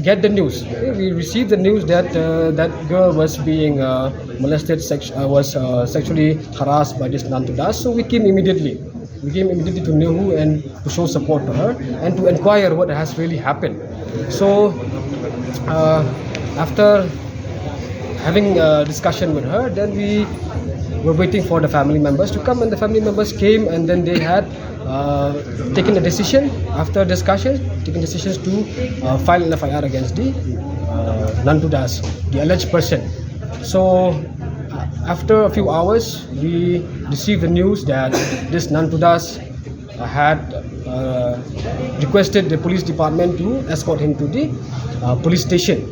get the news. We received the news that uh, that girl was being uh, molested, sex- uh, was uh, sexually harassed by this Nantudas. So we came immediately. We came immediately to Nehu and to show support to her and to inquire what has really happened. So, uh, after having a discussion with her, then we were waiting for the family members to come, and the family members came, and then they had uh, taken a decision after discussion, taken decisions to uh, file an F I R against the uh, Nantudas, the alleged person. So, uh, after a few hours, we received the news that this Nantudas uh, had uh, requested the police department to escort him to the uh, police station.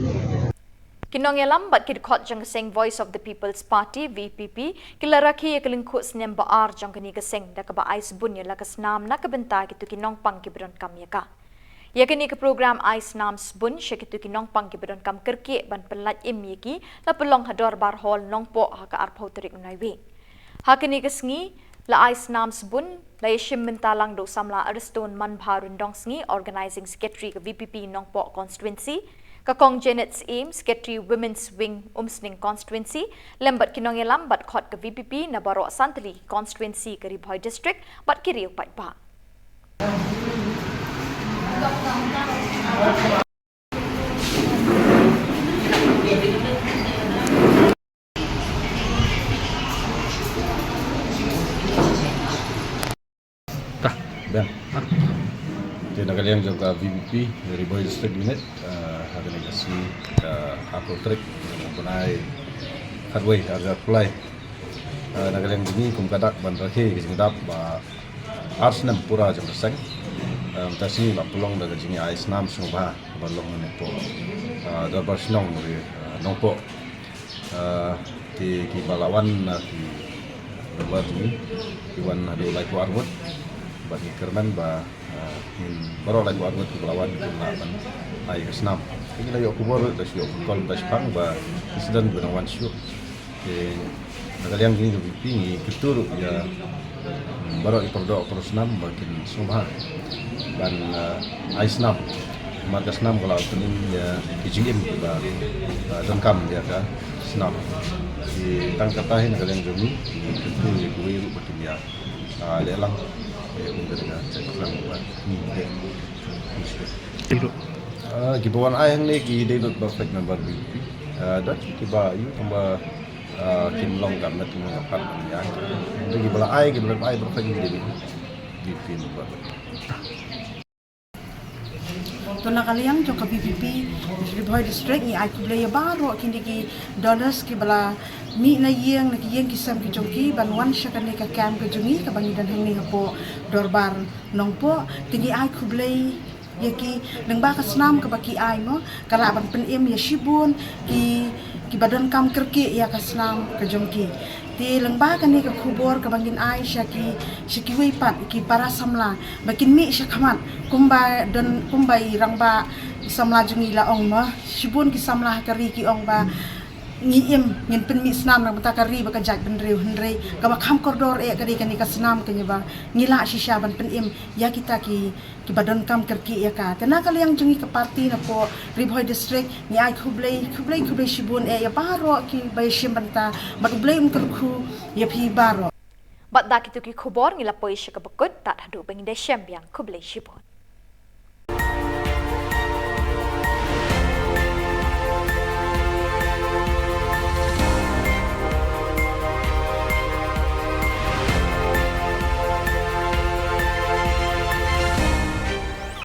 Ki nongïalam bad ki dkhot jong ka seng Voice of the People's Party, V P P, ki la rakhe ïa ka lyngkhuh snem ba ar jong kane ka seng da kaba ai sbun ïa la ka snam na ka bynta kito ki nongpang kiba donkam ïa ka. Ïa kane ka program ai snam sbun sha kito ki nongpang kiba donkam kyrkieh ban pynlait im ïa ki la pynlong ha Dorbar Hall Nongpoh ha ka arphew tarik u Naiwieng. Ha kane ka sngi la ai snam sbun, la ïashim bynta lang da u samla Ariston Manbha Ryndongsngi, Organising Secretary ka V P P Nongpoh Constituency, ka Kong Janet Syiem, Secretary Women's Wing Umsning Constituency, lem bad ki nongïalam bad khot ka V P P na baroh san tylli ki constituency ka Ri Bhoi District bad ki riew paidbah. Te na ka liang jong ka V P P Ri Bhoi District Unit, ha kane ka sngi ka arphew tarik jong u bnai khatwei arhajar arphew lai, na ka liang jong ngi kum ka dak ban rakhe ka jingdap ba ar snem pura jong ka seng, mynta ka sngi la pynlong da ka jingïa ai snam sngewbha ba long hapoh Dorbar Shnong Nongpoh. Te kiba la wan na ki Dorbar jong ngi ki wan haduh laiphew ar ngut bad ngi kyrmen ba ngin baroh laiphew ar ngut kiba la wan kin lah ban ai ka snam. Te ngi la ïoh khubor, la shu ïoh phone call mynta shaphang ba ki sdang ban wan shuh. Te na ka liang jong ngi ka V P P ngi kyntu ruh ïa baroh ki para doh para snam ba kin sngewbha ban ai snam. Namar ka snam ka la pynim ïa ki jingim kiba donkam ïa ka snam. Te tang kata hi na ka liang jong ngi ngi kyntu ïa kiwei ruh ba kin ïa leh lang. Te kumta ka check lang ba ngi leh. Kiba wan ai hangne ki dei lut ba peit member V P P. Dei kiba ïoh tang ba kim long ka met kim long ka pat ban ïa. Dei kiba la ai kiba la ai ba peit ki dei V P P member. To na ka liang jong ka V P P Ri Bhoi District ngi ai khublei ïa baroh kine ki donors kiba la mih na ïing na ki ïing ki sem ki jong ki ban wan sha kane ka camp ka jong ngi kaba ngi don hangne hapoh Dorbar Nongpoh. Te ngi ai khublei ïa ki lyngba ka snam kaba ki ai mo ka lah ban pynim ïa shibun ki kiba donkam kyrkieh ïa ka snam ka jong ki. Te lyngba kane ka khubor kaba ngin ai sha ki sha kiwei pat ki para samla ba kin mih sha khmat kumba don kumba i rangbah samla jong ngi la ong mo shibun ki samla ha ka ri ki ong ba ngi im ngin pynmih snam na ka bynta ka ri bad ka jaitbynriew hynrei kaba kham kordor eh ka dei kane ka snam kane ba ngi lah shisha ban pynim ïa kita ki kiba donkam kyrkieh ïa ka. Te na ka liang jong ngi ka party napoh Ri Bhoi District ngi ai khublei khublei khublei shibun eh ïa baroh kiba ïashim bynta bad U Blei un kyrkhu ïa phi baroh. Bad da kito ki khubor ngi la poi sha kaba kut, tad haduh ba ngin da shem biang, khublei shibun.